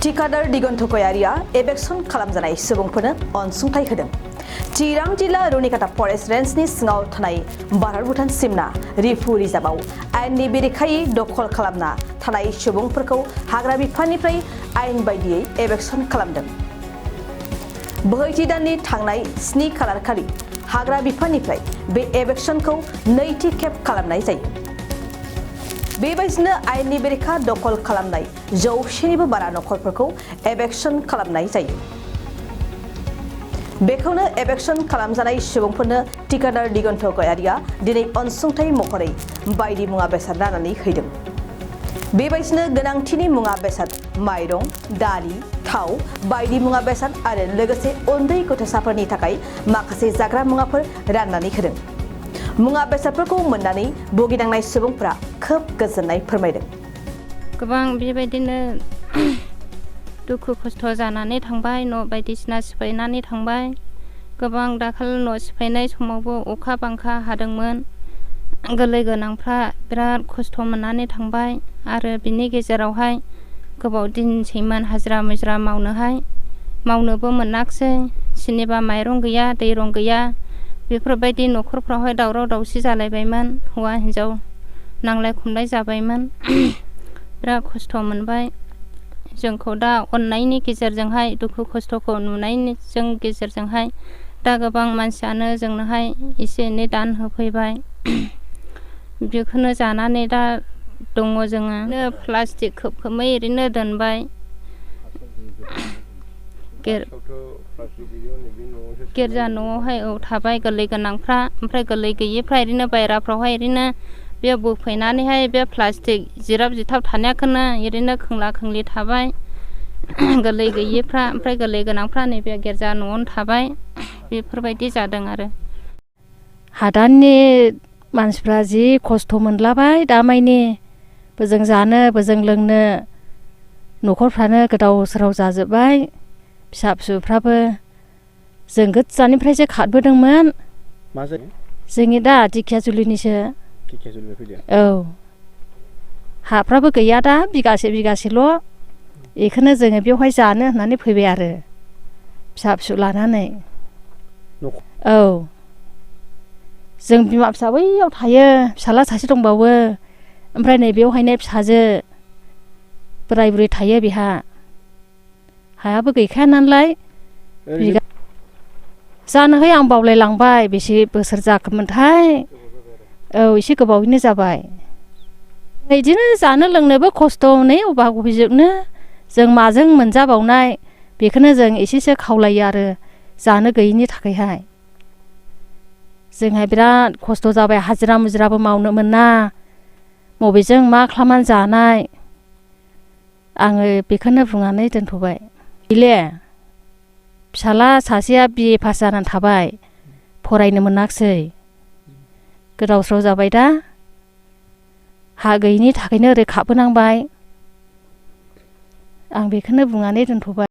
टिकादार दिगन्त गयारिया एबेक्सन खालामजानाय सुबुंफोरनो अनसुंथाइ होदों। चिरां जिल्ला रुनिकाटा फरेस्ट रेन्जनि सिङाव थानाय भारत भुटान सिमना रिफु रिजार्भआव आयेननि बेरेखायै दखल खालामना थानाय सुबुंफोरखौ हाग्रा बिफाननिफ्राय आयेन बायदियै एबेक्सन खालामदों। बोहैथि दाननि थांनाय 7 खालार खालि हाग्रा बिफाननिफ्राय बे एबेक्सनखौ नैथि खेब खालामनाय जायो। बेबायदिनो आयेननि बेरेखा दखल खालामनाय 100निबो बारा नखरफोरखौ एबेक्सन खालामनाय जायो। बेखौनो एबेक्सन खालामजानाय सुबुंफोरनो टिकादार दिगन्त गयारिया दिनै अनसुंथाइ महरै बायदि मुवा बेसाद राननानै होदों। बेबायदिनो गोनांथिनि मुवा बेसाद माइरं, दालि, थाव बायदि मुवा बेसाद आरो लोगोसे उन्दै गथ'साफोरनि थाखाय माखासे जाग्रा मुवाफोर राननानै होदों। मुवा बेसादफोरखौ मोननानै भुगिनांनाय सुबुंफोरा खोब गोजोननाय फोरमायदों। गोबां बेबायदिनो दुखु खस्थ जानानै थांबाय, न' बायदिसिना सिफायनानै थांबाय। गोबां दाखालि न' सिफायनाय समावबो अखा बांखा हादोंमोन। गोरलै गोनांफ्रा बिराद खस्थ मोननानै थांबाय आरो बिनि गेजेरावहाय गोबाव दिनसैमोन हाजिरा मुजिरा मावनोबो मोनाखिसै। सोरनिबा माइरं गैया, दैरं गैया, बेफोरबायदि न'खरफ्रावहाय दावराव दावसि जालायबायमोन। हौवा हिन्जाव नांलाय खमलाय जाबायमोन। बिराद खस्थ मोनबाय। जोंखौ दा अननायनि गेजेरजोंहाय दुखु खस्थखौ नुनायनि गेजेरजोंहाय दा गोबां मानसियानो जोंनोहाय एसे एनै दान होफैबाय। बेखौनो जानानै दा दङ जोङो। प्लास्टिक खोबै ओरैनो दोनबाय। गिर्जा न'आवहाय थाबाय गोरलै गोनांफ्रा, ओमफ्राय गोरलै गैयिफ्रा ओरैनो बायह्राफ्रावहाय ओरैनो बे बुफैनानैहाय बे प्लास्टिक जिराब जिथाब थानायखौनो ओरैनो खोंला खोंलि थाबाय गोरलै गैयिफ्रा। ओमफ्राय गोरलै गोनांफ्रा नैबे गिर्जा न'आवनो थाबाय। बेफोरबायदि जादों आरो। हादाननि मानसिफ्रा जि खस्थ मोनलाबाय दामायनि, बोजों जानो बोजों लोंनो न'खरफ्रानो गोदाव सोराव जाजोब्बाय। फिसा फिसौफ्राबो जों गोजाननिफ्रायसो खारबोदोंमोन। जोंनि दा दिखियाजुलिनिसो। औ, हाफ्राबो गैया दा, बिगासेल'। बेखौनो जोङो बेवहाय जानो होननानै फैबाय आरो फिसा फिसौ लानानै। औ, जों बिमा फिसा बैयाव थायो, फिसाला सासे दंबावो। ओमफ्राय नै बेवहायनो फिसाजो बोराय बुरै थायो बेहा। हायाबो गैखाया नालाय। जानोहाय आं बावलायलांबाय बेसे बोसोर जाखोमोनथाय। औ, एसे गोबावैनो जाबाय। बिदिनो जानो लोंनोबो खस्थ, नै अभाब अभिजोंनो जों माजों मोनजाबावनाय। बेखौनो जों एसेसो खावलायो आरो जानो गैयिनि थाखायहाय। जोंहा बिराद खस्थ जाबाय, हाजिरा मुजिराबो मावनो मोना, बबेजों मा खालामनानै जानाय। आङो बेखौनो बुंनानै दोनथ'बाय। गैले, फिसाला सासेया BA पास जानानै थाबाय, फरायनो मोनाखिसै। गोदाव सोराव जाबाय दा। हा गैयिनि थाखायनो ओरै खारबोनांबाय। आं बेखौनो बुंनानै दोनथ'बाय।